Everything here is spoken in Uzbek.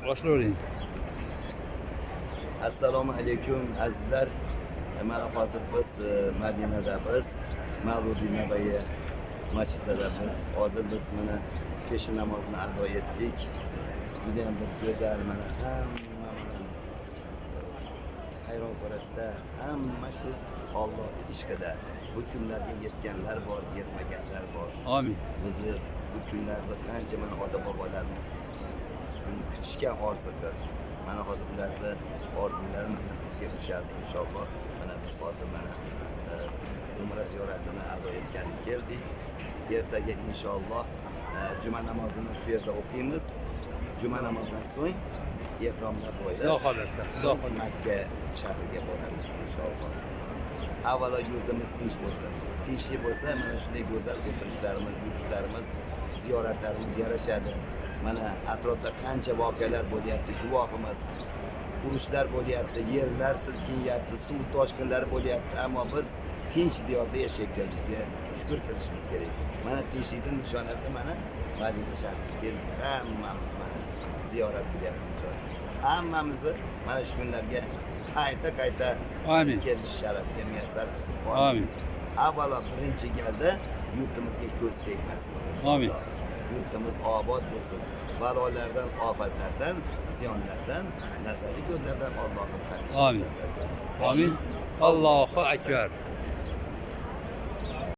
Boshlayvering. Assalomu alaykum, azizlar. Mana hozir biz Madinadamiz. Mavludi Nabaviy masjididamiz. Hozir biz mana peshin namozini ado etdik. Juda ham bir go'zal, mana hamma mana hayron qorasida, hamma shu Olloh ishqida. Bu kunlarga yetganlar bor, yetmaganlar bor. Amin. Bizni bu kunlarda qancha mana ota bobolarimiz buni kutishgan, orzu qilib, mana hozir ularni orzulari mana bizga ushaldi, inshaalloh. Mana biz hozir mana umra ziyoratini ado etgani keldik. Ertaga, inshaalloh, juma namozini shu yerda o'qiymiz. Juma namozidan so'ng ehromlar Xudo bo'ylab xohlasa, Xudo xohlasa. Makka shahriga boramiz, inshaalloh. Avvalo yurtimiz tinch bo'lsin. Tinchlik bo'lsa, mana shunday go'zal o'tirishlarimiz, yurishlarimiz, ziyoratlarimiz yarashadi. Mana atrofda qancha voqealar bo'lyapti, guvohimiz. Urushlar bo'lyapti, yerlar silkinyapti, suv toshqinlari bo'lyapti, ammo biz tinch diyorda yashayotganligiga shukur qilishimiz kerak. Mana tinchlikning nishonasi, mana Madina shahriga keldik, hammamiz mana ziyorat qilyapmiz, inshaalloh. Hammamizni mana shu kunlarga qayta qayta Amin. kelish sharafiga muyassar qilsin. Amin. Avvalo, birinchi galda yurtimizga ko'z tegmasin. Amin. Yurtimiz obod bo'lsin. Balolardan, ofatlardan, ziyonlardan, nazarli ko'zlardan Allohim hamisha Amin. saqlasin. Amin. Allohu akbar.